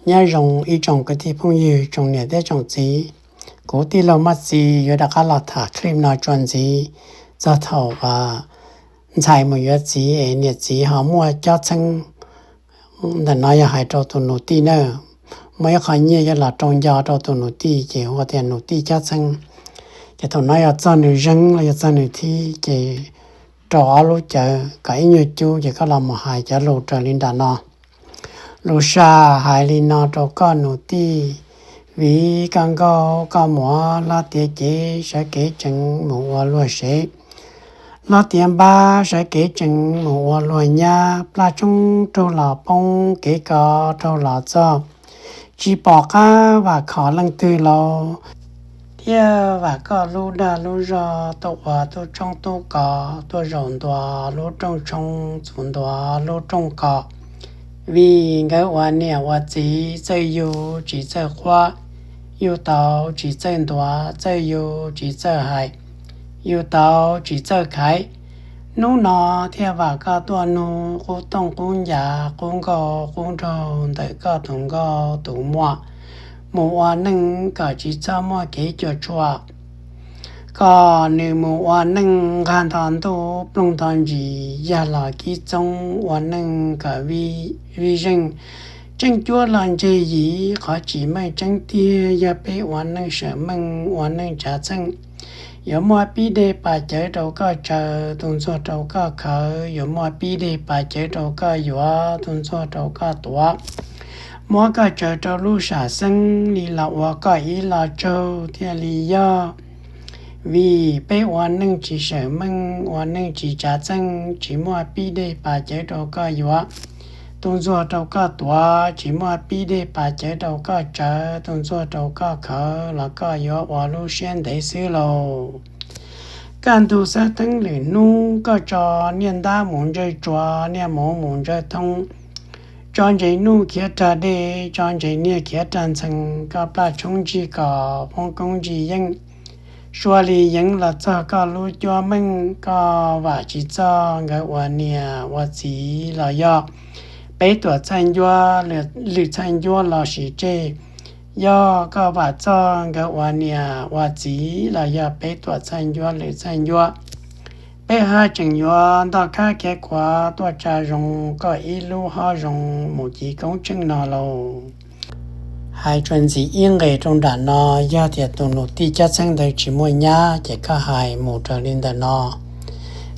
Nyob zoo ib tsoom kwv tij phooj ywg, tsoom niam thiab tsoom txiv. Kuv tij laug Maj Txi yuav rov qab los tham clip no tso ntxiv txog thaum ntxhais mus yuav txiv es niam txiv ho muaj cob txheeb. Ntawm no yog hais rau tus nus tij na, muaj ib qho nyiaj yuav los rau nco rau tus nus tij ces hu tias nus tij cob txheeb. Ces thaum no yog txog nws zeeb los yog txog nws thib ces rau ob lub cawv kom ib nyuag cub ces koj los mus hais cov lus raws li nram no. Lus sam hais li no rau koj nus tij: Viv koj nkauj koj muam, hlob tiav cev sawv kev tsees mus ua luag sev. Hlob tiav npab sawv kev tsees mus ua luag nyab, plaj tshoob raug los poob, kev kos raug los txog, tsis pom qab vam khom leej twg lauj. Thiaj vam koj lub dag lub zog tuaj ua tub tshoob tub kos, tuaj zaum ntua lub rooj tshoob, txuas ntua lub rooj kos. Vim nkawd ua niam ua txiv txawj yug tsis txawj quab, yug tau tsis txawj ntuav, txawj yug tsis txawj hais, yug tau tsis txawj khaiv. Hnub no thiaj vam koj tuaj nug qub tooj qub ncav, qub nkauj qub nraug ntawm koj tus nkauj tus muam mus ua neej kom tsis txhob muaj kev cuam tshuam. Kom nws mus ua neej nqag nto ntuj ploog nto ntsis, yag los kib txoob, ua neej kom vij zeej. Tseem cuab los ntseg yim, qhov tsis meej tseeb tiag yog peb ua neej sawm meej, ua neej tsav txheej. Yuav muaj pib dej pas cawv rau koj tsaws, tus ntxuag rau koj khawv, yuav muaj pib dej pas cawv rau koj yuav, tus ntxuag rau koj tuav. Muab koj tsaws rau lub sam xeeb li los ua koj ib lo tsaug thiaj li yog. Vim peb ua neej tsis sawm meej, ua neej tsis tsav txheej, tsis muaj pib dej pas cawv rau koj yuav, tus ntxuag rau koj tuav, tsis muaj pib dej pas cawv rau koj tsawv, tus ntxuag rau koj khawv los koj yuav ua lub siab ntev xwb lauj. Kaj ntug xab theeb lwm hnub koj tso niag ntab mus ntsawj tsua, niag muv mus ntsawj thoob, tso ntses nuj khiav rag dej, tso ntses niag khiav rag ntxhee, koj plaj tshoob ntsig kos, poob koob ntsig yeej, sua li yeev los txog koj lub cuab meej, koj vam tsis txog nkawd ua niam ua txiv los yog peb tuam txhaij ncuab, lwm txhaij ncuab los sim tseg. Yog koj vam txog nkawd ua niam ua txiv los yog peb tuam txhaij ncuab, lwm txhaij ncuab, peb haj tseem yuav ntoj kab khiav khuav tuaj tsa zoo koj ib lub hob zoo mus ci koob tsheej no lauj. Hais tsuas ntxiv ib nqes rau nram no, yog tias tus nus tij cob txheeb ntawd tsis muaj nyab ces koj hais mus raws li ntawm no.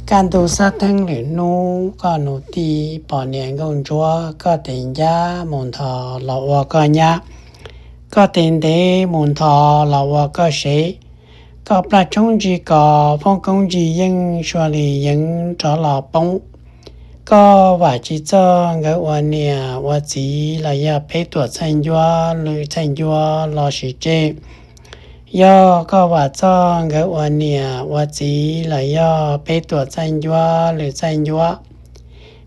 Kaj ntug xab theeb lwm hnub koj nus tij pom niam nkauj ntsuab, koj tes ncab mus nthos los ua koj nyab, koj tes ntev mus nthos los ua koj sev, koj plaj tshoob ntsig kos, poob koob ntsig yeej, sua li yeev rov los poob. Koj vam tsis txog nkawd ua niam ua txiv los yog peb tuam txhaij ncuab, lwm txhaij ncuab los sim tseg. Yog koj vam txog nkawd ua niam ua txiv los yog peb tuam txhaij ncuab, lwm txhaij ncuab,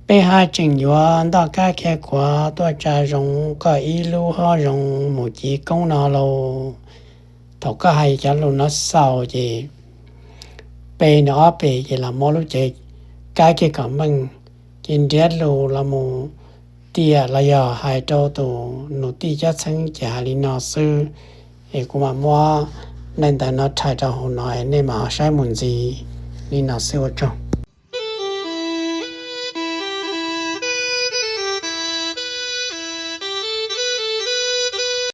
peb haj tseem yuav ntoj kab khiav khuav tuaj tsa zoo koj ib lub hob zoo mus ci koob no lauj. Thaum koj hais cov lus no xaus ces pe nws ob pes ces los muab lub cawv kab kiag kom meej, ces nrhiav lus los mus tiam los yog hais rau tus nus tij cob txheeb ces hais li no xwb. Es kuv mam muab ntawm no rhais rau hauv no es nej mam ho saib mus ntxiv. Li no xwb ua tsaug.